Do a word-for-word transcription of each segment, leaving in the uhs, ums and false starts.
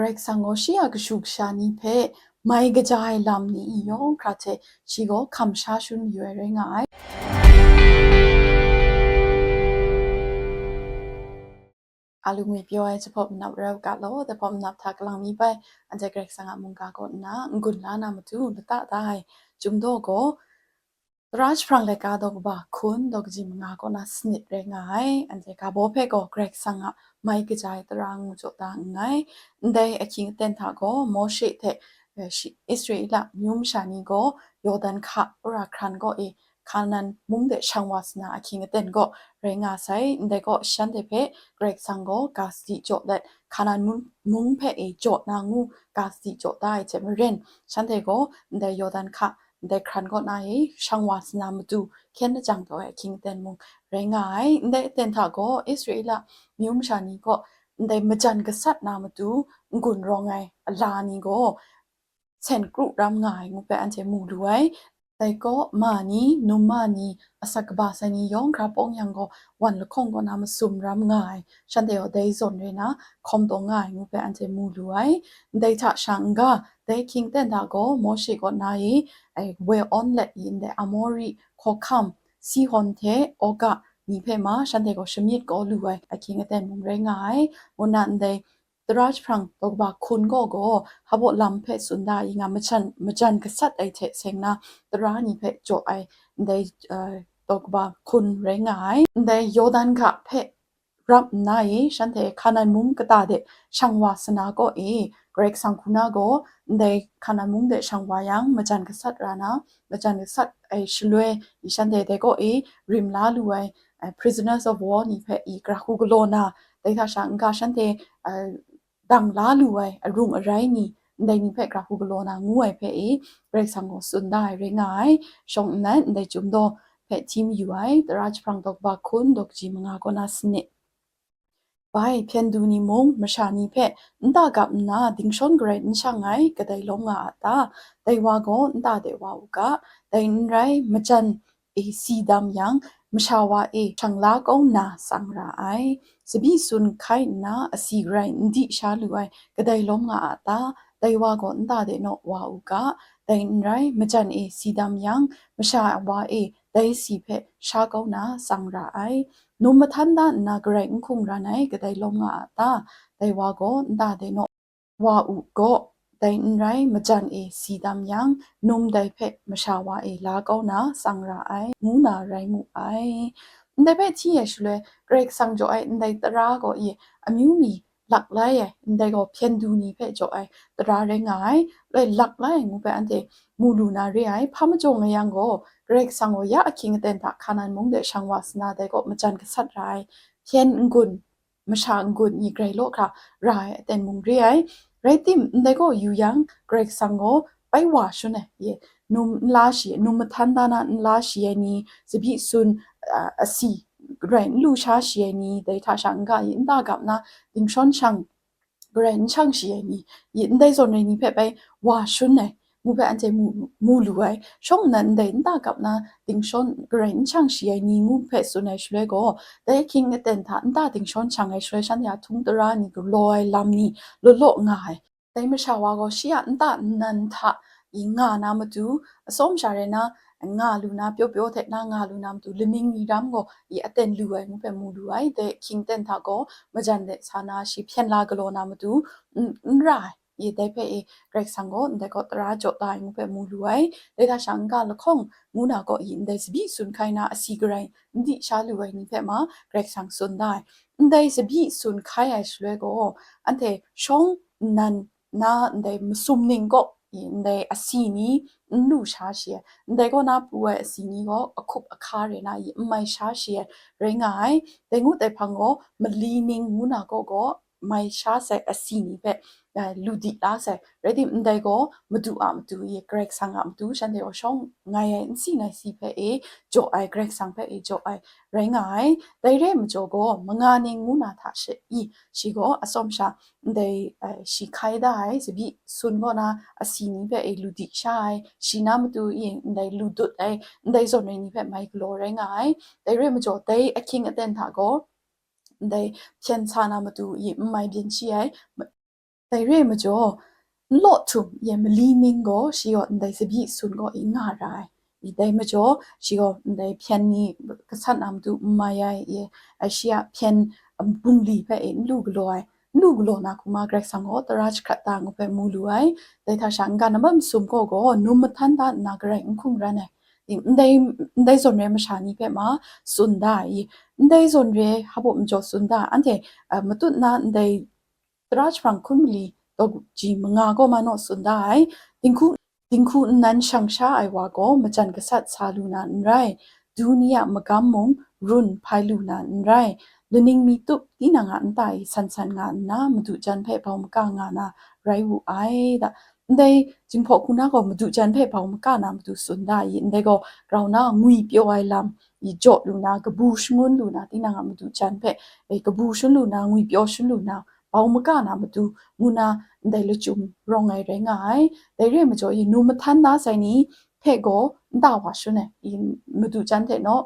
Karai Kasang gaw shi a kashu kasha ni hpe mai kaja ai lam ni yawng hkra hte shi gaw hkam sha shangun mayu ai rai nga ai. A lu ngwi pyaw ai jahpawt manap rau ga law, jahpawt manap hta kalang mi bai, anhte Karai Kasang a mungga kaw nna n-gun la na matu lata da ai Chyum daw gaw, Tara jahprang laika daw kaba hkun daw kaji manga kaw na sanit rai nga ai. Anhte ga baw hpe gaw Karai Kasang a mai kaja ai tara ngu jaw da nngai. Ndai ahkying aten hta gaw Mawshe hte, eh, shi-, Israela myu masha ni gaw Yawdan hka wora hkran kaw e Hkanan mung de shang wa sa na ahkying aten gaw rai nga sai. Ndai gaw shanhte hpe Karai Kasang gaw ga sadi jaw let, Hkanan mung, mung hpe e jaw na ngu ga sadi jaw da ai hte maren, shanhte gaw ndai Yawdan hka ndai hkran kaw na e shang wa sa na matu hkyen lajang taw ai ahkying aten mung rai nga ai. Ndai aten hta gaw Israela myu masha ni gaw ndai majan gasat na matu n-gun rawng ai ala ni gaw sen kru ram nga ai ngu hpe anhte mu lu ai. Dai kaw ma ni, num ma ni, asak kaba sai ni yawng hkra pawng yang gaw, wan lahkawng kaw na masum ram nga ai, shanhte gaw dai zawn rai na, hkawm taw nga ai ngu hpe anhte mu lu ai. Ndai hta sha n-ga, dai ahkying aten hta gaw Mawshe kaw na e, ai, woi awn let yin dai Amori hkawhkam, Sihon hte Oga ni hpe ma, shanhte gaw shamyit kau lu ai ahkying aten mung rai nga ai, ngu nna ndai Tara jahprang daw kaba hkun gaw gaw, hpa baw lam hpe tsun da i nga, majan, majan gasat ai hte seng na, tara ni hpe jaw ai, ndai, eh, daw kaba hkun rai nga ai. Ndai Yawdan ga hpe rap nna e, shanhte Hkanan mung kata de shang wa sa na kaw e, Karai Kasang hku na gaw, ndai Hkanan mung de shang wa yang, majan gasat ra na, majan gasat ai shaloi, i shanhte dai kaw e rim la lu ai, eh, prisoners of war ni hpe i gara hku galaw na, dai hta sha n-ga shanhte, eh, dang la lu ai arung arai ni, ndai ni hpe gara hku galaw na ngu ai hpe e, Karai Kasang gaw tsun da ai rai nga ai. Shawng nnan ndai Chyum daw hpe hti mayu ai, Tara jahprang daw kaba hkun daw kaji manga kaw na sanit. Bai, hpyen du ni mung masha ni hpe nta gap nna dingshawn garai n shang ai kadai lawm nga a ta? Dai wa gaw nta de wa u ga, dai n rai, majan e si dam yang, masha wa e shang la kau nna tsang ra ai. Tsabyi tsun hkai nna asi garai n di sha lu ai kadai lawm nga a ta? Dai wa gaw nta de naw wa u ga, dai n rai, majan e si dam yang, masha wa e dai si hpe sha kau na tsang ra ai. Num mahtan da nna garai n hkungran ai kadai lawm nga a ta? Dai wa gaw nta de naw wa u gaw, dai n rai, majan e si dam yang, num dai hpe masha wa e la kau na tsang ra ai, ngu na rai mu ai. Ndai hpe hti ai shaloi, Karai Kasang jaw ai ndai tara gaw i amyu mi lak lai ai, ndai gaw hpyen du ni hpe jaw ai tara rai nga ai, loi lak lai ai ngu hpe anhte mu lu na re ai. Hpa majaw nga yang gaw, Karai Kasang gaw ya ahkying aten hta Hkanan mung de shang wa sa na, dai gaw majan gasat ra ai, hpyen n-gun, masha n-gun ni grai law hkra ra ai aten mung re ai. Rai tim, ndai gaw yu yang, Karai Kasang gaw bai wa shun ai, ye, num n la shi, num mahtan da na n la shi ai ni, tsabyi tsun, a, asi garai n lu sha shi ai ni, dai hta sha n-ga i nta gap na dingshawn shang garai n shang shi ai ni, i ndai zawn ai ni hpe bai wa shun ai, ngu hpe anhte mu, mu lu ai. Shawng nnan ndai nta gap na dingshawn garai n shang shi ai ni ngu hpe tsun ai shaloi gaw, dai ahkying aten hta nta dingshawn shang ai shaloi, shanhte a htung tara ni galaw ai lam ni law law nga ai. Dai masha wa gaw shi a nta nnan hta i nga na matu, atsawm sha rai na, nga lu na, pyaw pyaw hte na nga lu na matu, laning ni ram gaw i aten lu ai ngu hpe mu lu ai. Dai ahkying aten hta gaw majan de sa na, shi hpyen la galaw na matu, n, n ra ai. I dai hpe i Karai Kasang gaw ndai gaw tara jaw da ai ngu hpe mu lu ai. Dai hta sha n-ga lahkawng ngu na gaw i ndai tsabyi tsun hkai na asi garai n di sha lu ai ni hpe ma Karai Kasang tsun da ai. Ndai tsabyi tsun hkai ai shaloi gaw, anhte shawng nnan na ndai masum ning kaw i ndai asi ni n lu sha shi ai. Ndai kaw na pru ai asi ni gaw ahkup ahka re na i n mai sha shi ai rai nga ai. Dai ngut ai hpang gaw, mali ning ngu na kaw gaw, mai sha sai asi ni hpe, eh, lu di la sai. Rai tim, ndai gaw madu a matu e, Karai Kasang a matu, shanhte gaw shawng ngai ai, n si ngai si hpe e jaw ai, Karai Kasang hpe e jaw ai rai nga ai. Dai re ai majaw gaw, manga ning ngu na hta she i, shi gaw atsawm sha ndai, eh, shi hkai da ai, tsabyi tsun kaw na asi ni hpe e lu di sha ai, shi na matu e ndai lu dut ai, ndai zawn ai ni hpe mai galaw rai nga ai. Dai re ai majaw, dai ahkying aten hta gaw, ndai hpyen sa na matu i n mai byin shi ai, ma-, Dai re ai majaw, n law htum ye mali ning gaw shi gaw ndai tsabyi sun gaw i nga ra ai. I dai majaw, shi gaw ndai hpyen ni gasat na matu n mai ai, i, a shi a hpyen, um, bungli hpe i n lu galaw ai, n lu galaw na hku ma Karai Kasang gaw tara jahkrat da ngu hpe mu lu ai. Dai hta sha, n-ga nambat masum kaw gaw num mahtan da nna garai n hkungran ai. I, ndai, ndai zawn re masha ni hpe ma tsun da ai, i, ndai zawn re hpa majaw tsun da, anhte, a, matut na ndai tara jahprang hkun mali daw ji manga gaw ma naw tsun da ai. Dinghku, dinghku nnan shang sha ai wa gaw majan gasat sa lu na n rai, du ni a magam mung run hpai lu na n rai, laning mi tup tinang a nta e san san nga nna, madu jan hpe bau maka nga na rai wu ai da. Ndai Jinghpaw hku na gaw madu jan hpe bau maka na matu tsun da i, ndai gaw grau na ngwi pyaw ai lam i jaw lu na, kabu shangun lu na, tinang a madu jan hpe, e, kabu shangun lu na, ngwi pyaw shangun lu na, bau maka na matu ngu na ndai lachyum rawng ai rai nga ai. Dai re ai majaw, i, num mahtan da sai ni hpe gaw nta wa shangun ai, i, madu jan hte naw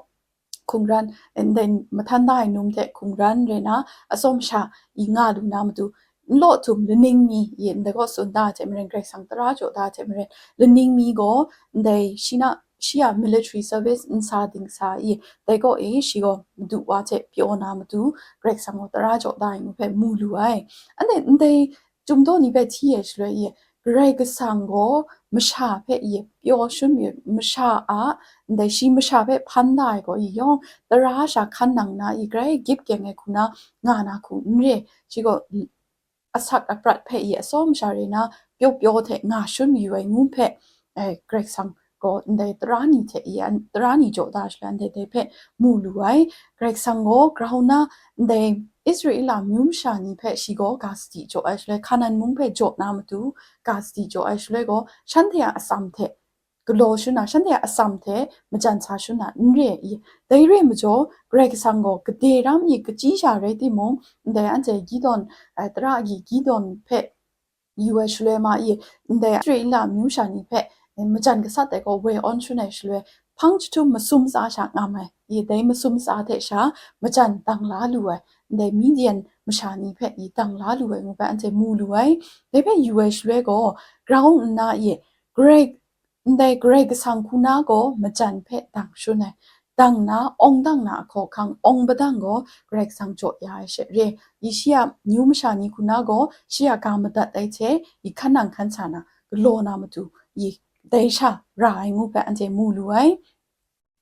hkungran, ndai mahtan da ai num hte hkungran rai na, atsawm sha i nga lu na matu, n law htum laning mi, i, ndai gaw tsun da hte maren, Karai Kasang tara jaw da hte maren, laning mi gaw ndai shi na, shi a military service n sa ding sa i, dai gaw e shi gaw madu wa hte pyaw na matu, Karai Kasang gaw tara jaw da ai ngu hpe mu lu ai. Anhte ndai Chyum daw ni hpe hti ai shaloi i, Karai Kasang gaw masha hpe i pyaw shangun mi, masha a, ndai shi masha hpe hpan da ai gaw i yawng, tara sha hkan nang na i, grai gyip kyeng ai hku na nga na hku n re, shi gaw asak aprat hpe i atsawm sha re na pyaw pyaw hte nga shangun mayu ai ngu hpe, eh, Karai Kasang gaw ndai tara ni hte i, an, tara ni jaw da shaloi, anhte dai hpe mu lu ai. Karai Kasang gaw grau na ndai Israela myu masha ni hpe shi gaw ga sadi jaw ai shaloi, Hkanan mung hpe jaw na matu ga sadi jaw ai shaloi gaw, shanhte a atsam hte galaw shangun na, shanhte a atsam hte majan sa shangun na n re ai i, dai re ai majaw, Karai Kasang gaw gade ram i kachyi sha rai timung, ndai anhte Gideon, eh, tara agyi Gideon hpe yu ai shaloi ma i, ndai Israela myu masha ni hpe, eh, majan gasat ai gaw woi awn shangun ai shaloi, hpang jahtum masum tsa sha ngam ai, i, dai masum tsa hte sha majan dang la lu ai, ndai Midian masha ni hpe i dang la lu ai ngu hpe anhte mu lu ai. Dai hpe yu ai shaloi gaw, grau nna i, Karai, ndai Karai Kasang hku na gaw majan hpe dang shangun ai, dang na, awng dang na ahkaw ahkang awng padang gaw Karai Kasang jaw ya ai she re. I shi a myu masha ni hku na gaw shi a ga madat ai hte i hkan nang hkan sa na galaw na matu i dai sha ra ai ngu hpe anhte mu lu ai.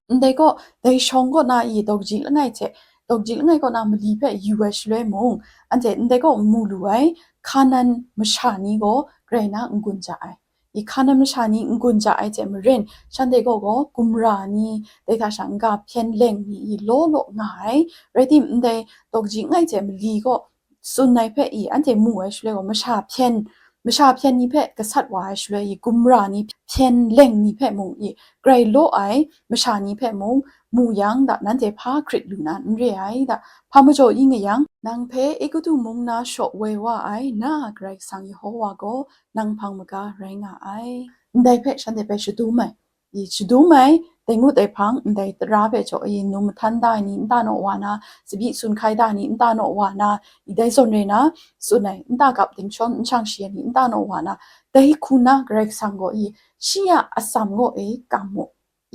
Ndai gaw, dai shawng kaw na i dawkaji langai hte, dawkaji langai kaw na mali hpe yu ai shaloi mung, anhte ndai kaw mu lu ai, Hkanan masha ni gaw grai na n-gun ja ai. I Hkanan masha ni n-gun ja ai hte maren, shanhte gaw gaw gumra ni, dai hta sha n-ga hpyen leng ni i law law nga ai. Rai tim, ndai dawkaji langai hte mali kaw tsun ai hpe i anhte mu ai shaloi gaw, masha hpyen, masha hpyen ni hpe gasat wa ai shaloi i, gumra ni hpyen leng ni hpe mung i, grai law ai masha ni hpe mung mu yang da, nanhte hpa hkrit lu na n re ai da. Hpa majaw i nga yang, nang hpe Egutu mung na shaw woi wa ai na a Karai Kasang Yehova gaw nang hpang maga rai nga ai. Ndai hpe shanhte hpe shadum ai. I shadum ai, dai ngut ai hpang, ndai tara hpe jaw i, num mahtan da ai ni nta naw wa na, tsabyi sun hkai da ai ni nta naw wa na, i dai zawn re na, tsun ai, nta gap dingshawng n shang shi ai ni nta naw wa na, dai hku na Karai Kasang gaw i, shi a atsam gaw e kam mu.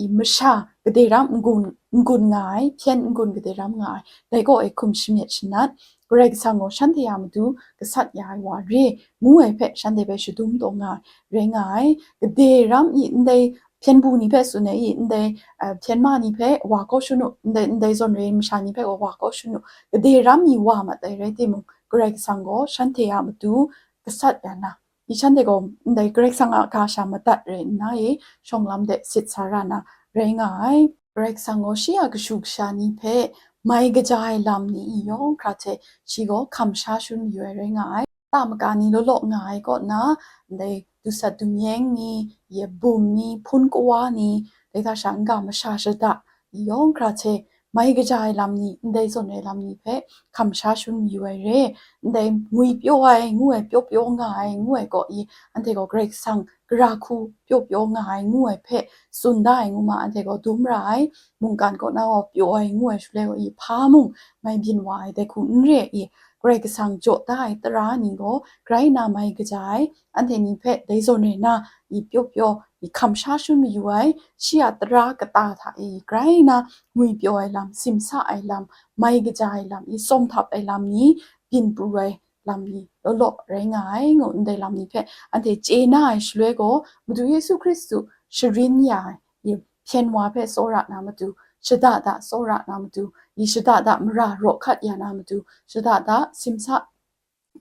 I masha gade ram n-gun, n-gun nga ai, hpyen n-gun gade ram nga ai, dai gaw e hkum shamyet shanat, Karai Kasang gaw shanhte a matu gasat ya ai wa re, ngu ai hpe shanhte hpe shadum taw nga ai, rai nga ai. Gade ram i ndai hpyen bu ni hpe tsun ai i, ndai, eh, hpyen ma ni hpe wa kau shangun u, ndai, ndai zawn re masha ni hpe wa, wa kau shangun u, gade ram i wa mat ai rai timung, Karai Kasang gaw shanhte a matu gasat ya na, i shanhte gaw ndai Karai Kasang a ga sha madat rai nna i, shawng lam de sit sa ra na rai nga ai. Karai Kasang gaw shi a kashu kasha ni hpe mai kaja ai lam ni i yawng hkra hte shi gaw hkam sha shangun mayu ai rai nga ai. Ta maka ni law law nga ai kaw na, ndai dusat dumyeng ni, ye bum ni, hpun kawa ni, dai hta sha n-ga masha shada ni yawng hkra hte mai kaja ai lam ni, ndai zawn ai lam ni hpe hkam sha shangun mayu ai re. Ndai ngwi pyaw ai, ngu ai, pyaw pyaw nga ai, ngu ai kaw i, anhte gaw Karai Kasang gara hku pyaw pyaw nga ai, ngu ai hpe tsun da ai ngu ma, anhte gaw dum ra ai. Mungkan kaw na gaw pyaw ai, ngu ai shaloi gaw i, hpa mung mai byin wa ai, dai hku n re i, Karai Kasang jaw da ai tara ni gaw grai na mai kaja ai, anhte ni hpe dai zawn re na, i pyaw pyaw, i hkam sha shun mayu ai, shi a tara kata hta e grai na ngwi pyaw ai lam, simsa ai lam, mai kaja ai lam, i sawm htap ai lam ni, byin pru ai lam ni law law rai nga ai, ngu ndai lam ni hpe anhte chye na ai shaloi gaw, Madu Yesu Hkristu sharin ya ai, i hpyen wa hpe tsawra na matu, shada da tsawra na matu, i shada da mara raw hkat ya na matu, shada da simsa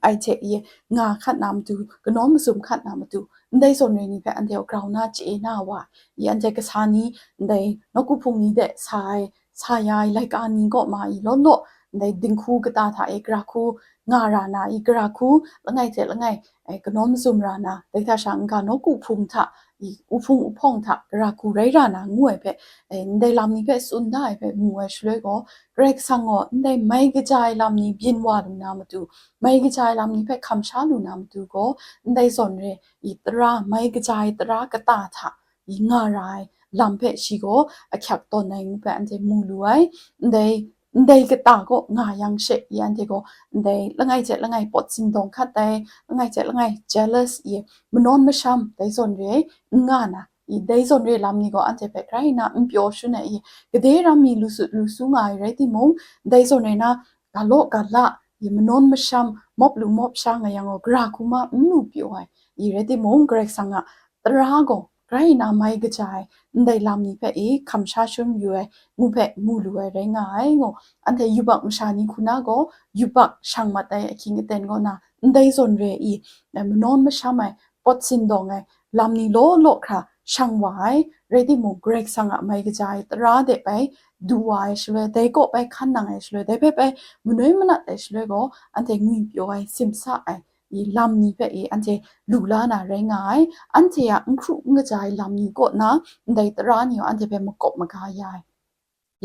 ai hte i nga hkat na matu, kanawn mazum hkat na matu, ndai zawn re ni hpe anhte grau na chye na wa, i anhte kasa ni, ndai nawku hpung ni de sa ai, sa ya ai laika ni kaw ma i law law, ndai dinghku kata hta e gara hku nga ra na, i gara hku langai hte langai, e, kanawn mazum ra na, dai hta sha n-ga nawku hpung hta, i, uhpung uhpawng hta gara hku rai ra na ngu ai hpe, e, ndai lam ni hpe tsun da ai hpe mu ai shaloi gaw, Karai Kasang gaw ndai mai kaja ai lam ni byin wa lu na matu, mai kaja ai lam ni hpe hkam sha lu na matu gaw, ndai zawn re i tara, mai kaja ai tara kata hta i nga ra ai lam hpe shi gaw ahkyak tawn ai ngu hpe anhte mu lu ai. Ndai, ndai kata kaw nga yang she i anhte gaw, ndai langai hte langai pawt sindawng hkat ai, langai hte langai jealous i, manawn masham dai zawn re n nga na, i dai zawn re lam ni gaw anhte hpe grai na n pyaw shun ai i, gade ram mi lu sut lu su nga ai rai timung, dai zawn re na galaw gala i, manawn masham mawp lu mawp sha nga yang gaw, gara hku ma n lu pyaw ai i rai timung, Karai Kasang a tara gaw grai na mai kaja ai, ndai lam ni hpe i hkam sha shun yu ai ngu hpe mu lu ai rai nga ai, ngu. Anhte yubak masha ni hku na gaw, yubak shang mat ai ahkying aten kaw na, ndai zawn re i, e, manawn masham ai, pawt sindawng ai, lam ni law law hkra shang wa ai, rai timung, Karai Kasang a mai kaja ai tara de bai du wa ai shaloi, dai kaw bai hkan nang ai shaloi, dai hpe bai manoi manat ai shaloi gaw, anhte ngwi pyaw ai, simsa ai, i lam ni hpe i anhte lu la na rai nga ai, anhte a n hkru n kaja ai lam ni kaw na, ndai tara ni gaw anhte hpe makawp maga ya ai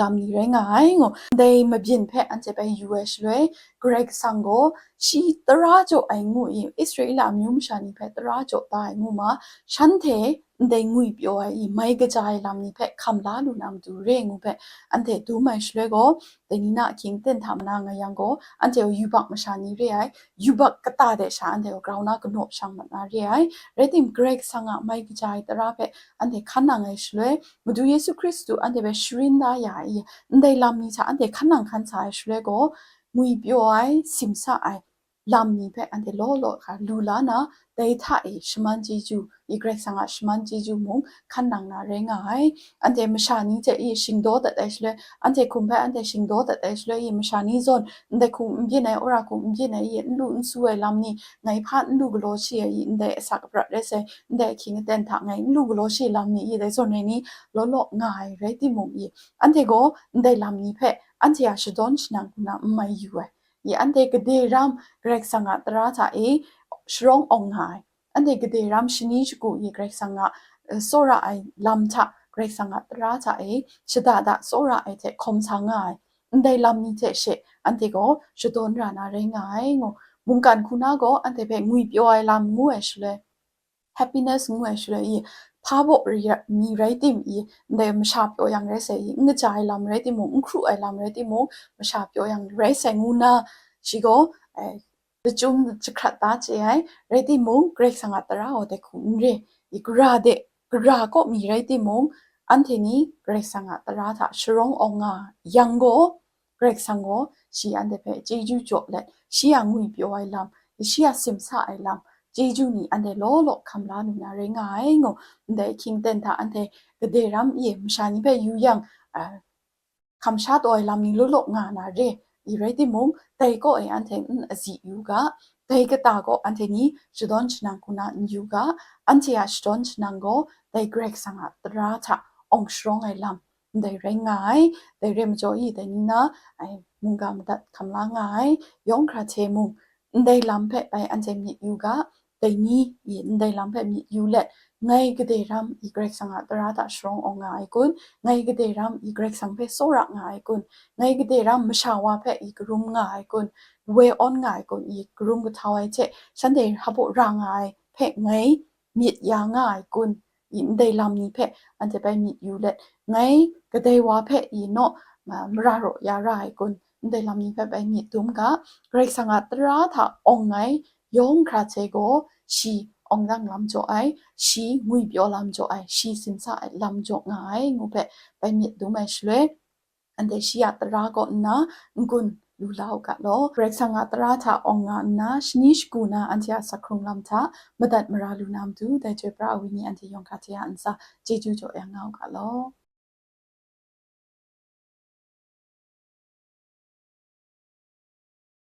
lam ni rai nga ai, ngu. Ndai mabyin hpe anhte bai yu ai shaloi, Karai Kasang gaw shi tara jaw ai ngu i, Israela amyu masha ni hpe tara jaw da ai ngu ma, shanhte ndai ngwi pyaw ai i, mai kaja ai lam ni hpe hkam la lu na matu re ngu hpe anhte dum ai shaloi gaw, dai ni na ahkying aten hta mana nga yang gaw, anhte gaw yubak masha ni re ai, yubak kata de sha anhte gaw grau na kanaw shang mat na re ai. Rai tim, Karai Kasang a mai kaja ai tara hpe anhte hkan nang ai shaloi, Madu Yesu Hkristu anhte hpe sharin da ya ai, ndai lam ni hta anhte hkan nang hkan sa ai shaloi gaw, ngwi pyaw ai, simsa ai lam ni hpe anhte law law hkra lu la na, dai hta e shaman chyeju, i Karai Kasang a shaman chyeju mung hkan nang na rai nga ai. Anhte masha ni hte i shingdaw dat ai shaloi, anhte hkum hpe anhte shingdaw dat ai shaloi i masha ni zawn, ndai hku n byin ai, wora hku n byin ai i, n lu n su ai lam ni, ngai hpa n lu galaw shi ai i, ndai asak aprat rai sai, ndai ahkying aten hta ngai n lu galaw shi lam ni i, dai zawn rai ni, law law nga ai rai timung i, anhte gaw ndai lam ni hpe anhte a shadawn shanang hku na n mai yu ai. I anhte gade ram Karai Kasang a tara hta e sharawng awng nga ai. Anhte gade ram shani shagu i Karai Kasang a, eh, tsawra ai lam hta, Karai Kasang a tara hta e shada da tsawra ai hte hkawm sa nga ai. Ndai lam ni hte she anhte gaw shadawn ra na rai nga ai, ngu. Mungkan hku na gaw anhte hpe ngwi pyaw ai lam ngu ai shaloi, happiness ngu ai shaloi i, hpa baw ri-, mi rai tim i, ndai masha pyaw yang rai sai i, n kaja ai lam rai timung, n hkru ai lam rai timung, masha pyaw yang rai sai ngu na, shi gaw, eh, lachyum jahkrat da chye ai, rai timung, Karai Kasang a tara gaw dai hku n re, i, gara de, gara kaw mi rai timung, anhte ni Karai Kasang a tara hta sharawng awng nga yang gaw, Karai Kasang gaw shi anhte hpe chyeju jaw let, shi a ngwi pyaw ai lam, shi a simsa ai lam, chyeju ni anhte law law hkam la lu na rai nga ai, ngu. Ndai ahkying aten hta anhte gade ram e masha ni hpe yu yang, a, hkam sha taw ai lam ni law law nga na re, i rai timung, dai kaw e anhte n azi yu ga, dai kata gaw anhte ni shadawn shanang hku na n yu ga, anhte a shadawn shanang gaw dai Karai Kasang a tara hta awng sharawng ai lam, ndai rai nga ai. Dai re majaw i, dai ni na, ai, mungga madat hkam la nga ai, yawng hkra hte mung, ndai lam hpe bai anhte myit yu ga, dai ni i ndai lam hpe myit yu let, ngai gade ram i Karai Kasang a tara hta sharawng awng nga ai kun, ngai gade ram i Karai Kasang hpe tsawra nga ai kun, ngai gade ram masha wa hpe i karum nga ai kun, woi awn nga ai kun, i karum kahtau ai hte shanhte hpa baw ra nga ai hpe ngai myit ya nga ai kun, i ndai lam ni hpe anhte bai myit yu let, ngai kadai wa hpe i naw, ma-, mara raw ya ra ai kun, ndai lam ni hpe bai myit dum ga. Karai Kasang a tara hta awng ai yawng hkra hte gaw shi awng dang lam jaw ai, shi ngwipyaw lam jaw ai, shi simsa ai lam jaw nga ai ngu hpe bai myit dum ai shaloi, anhte shi a tara kaw nna n-gun lu la u ga law. Karai Kasang a tara hta awng nga nna, shani shagu na anhte a sak hkrung lam hta madat mara lu na matu, dai chyoi pra ai wenyi anhte yawng hkra hte a ntsa chyeju jaw ya nga u ga law.